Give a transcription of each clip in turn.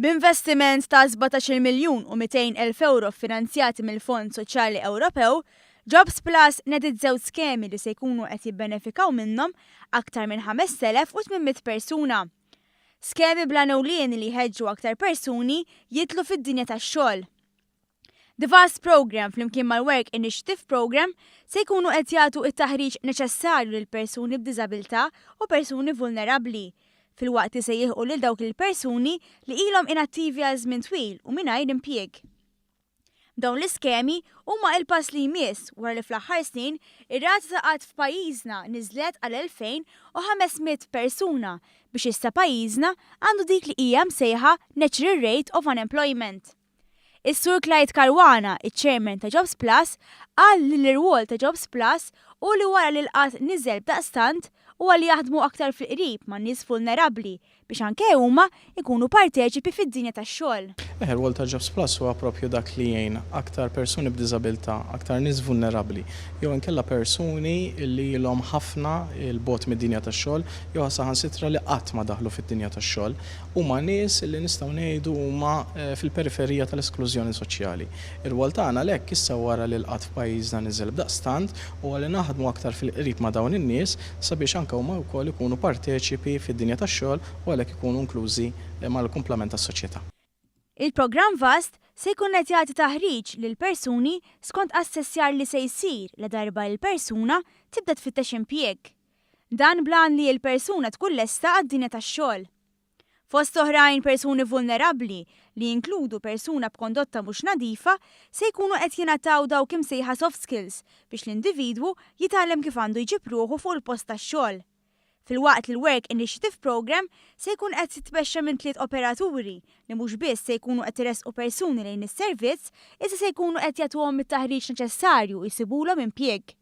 B'investiment ta' 17-il miljun u 200 elf ewro ffinanzjati mill-Fond Soċjali Ewropew, Jobs Plus nediet żewġ skemi li se jkunu qed jibbenefikaw minnhom aktar minn 5,800 persuna. Skemi bl-għan ewlieni li jħeġġu aktar persuni jidħlu fid-dinja tax-xogħol. The Vast Programme flimkien mal-Work Initiative Programme se jkunu qed jagħtu t-taħriġ neċessarju lil persuni b'diżabilità u persuni vulnerabbli, filwaqt li se jilħqu lil dawk il-persuni li ilhom inattivi għal żmien twil u mingħajr impjieg. Dawn l-iskemi huma il-pass li jmiss wara li fl-aħħar snin ir-rata ta' qgħad f'pajjiżna niżlet għal 2,500 persuna biex issa pajjiżna għandu dik li hija msejħa natural rate of unemployment. Is-Sur Clyde Caruana, iċ-Chairman ta' Jobs Plus, qal li l-irwol ta' Jobs Plus hu li wara li l-qgħad niżel b'daqstant huwa li jaħdmu aktar fil-qrib ma' nies vulnerabbli biex anke huma jkunu parteċipi fid-dinja tax-xogħol. Eħe, ir-rwol ta' Jobs Plus huwa proprju dak li jgħin aktar persuni b'diżabilità, aktar nies vulnerabbli, jew inkella persuni li ilhom ħafna 'l bogħod mid-dinja tax-xogħol jew saħansitra li qatt ma daħlu fid-dinja tax-xogħol. Huma nies li nistgħu ngħidu huma fil-periferija tal-esklużjoni soċjali. Ir-rwol tagħna għalhekk issa wara li l-qgħad f'pajjiżna niżel b'daqstant huwa li naħdmu aktar fil-qrib ma' dawn in-nies sabiex anke huma wkoll ikunu parteċipi fid-dinja tax-xogħol u għalhekk ikunu inklużi mal-kumplament tas-soċjetà. Il-programm vast se jkun qed jagħti taħriġ lil persuni skont assessjar li se jsir ladarba l-persuna tibda tfittex impjieg. Dan bl-għan li l-persuna tkun lesta għad-dinja tax-xogħol. Fost oħrajn persuni vulnerabbli, li jinkludu persuna b'kondotta mhux nadifa, se jkunu qed jingħataw dawk imsejħa soft skills biex l-individwu jitgħallem kif għandu jġib ruħu fuq il-post tax-xogħol. Filwaqt li l-Work Initiative Programme se jkun qed jitmexxa minn tliet operaturi li mhux biss se jkunu qed iressqu persuni lejn is-servizz iżda se jkunu qed jagħtuhom it-taħriġ neċessarju u jsibulhom impjieg.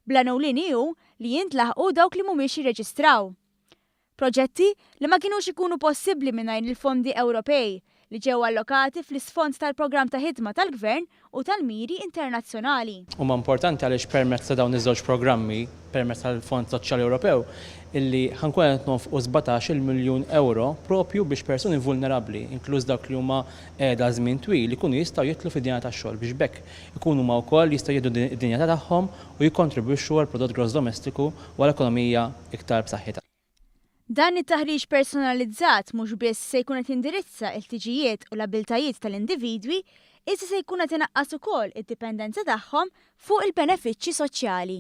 Bl-għan ewlieni hu li jintlaħqu dawk li mhumiex jirreġistraw. Proġetti li ma kinux ikunu possibbli mingħajr il-fondi Ewropej li ġew allokati fl-isfond tal-programm ta' ħidma tal-Gvern u tal-miri internazzjonali. Huma importanti għaliex permezz ta' dawn iż-żewġ programmi, permezz tal-Fond Soċjali Ewropew, illi ħa nkunu qed nonfqu 17-il miljun ewro propju biex persuni vulnerabbli, inkluż dawk li huma qiegħda żmien twil, ikunu jistgħu jidħlu fid-dinja tax-xogħol biex b'hekk ikunu huma wkoll jistgħu jieħdu d-dinjità tagħhom u jikkontribwixxu għall-prodott gross domestiku u għal ekonomija iktar b'saħħitha. Dan it-taħriġ personalizzat mhux biss se jkun qed jindirizza l-ħtiġijiet u l-abiltajiet tal-individwi, iżda se jkun qed inaqqas ukoll id-dipendenza tagħhom fuq il-benefiċċji soċjali.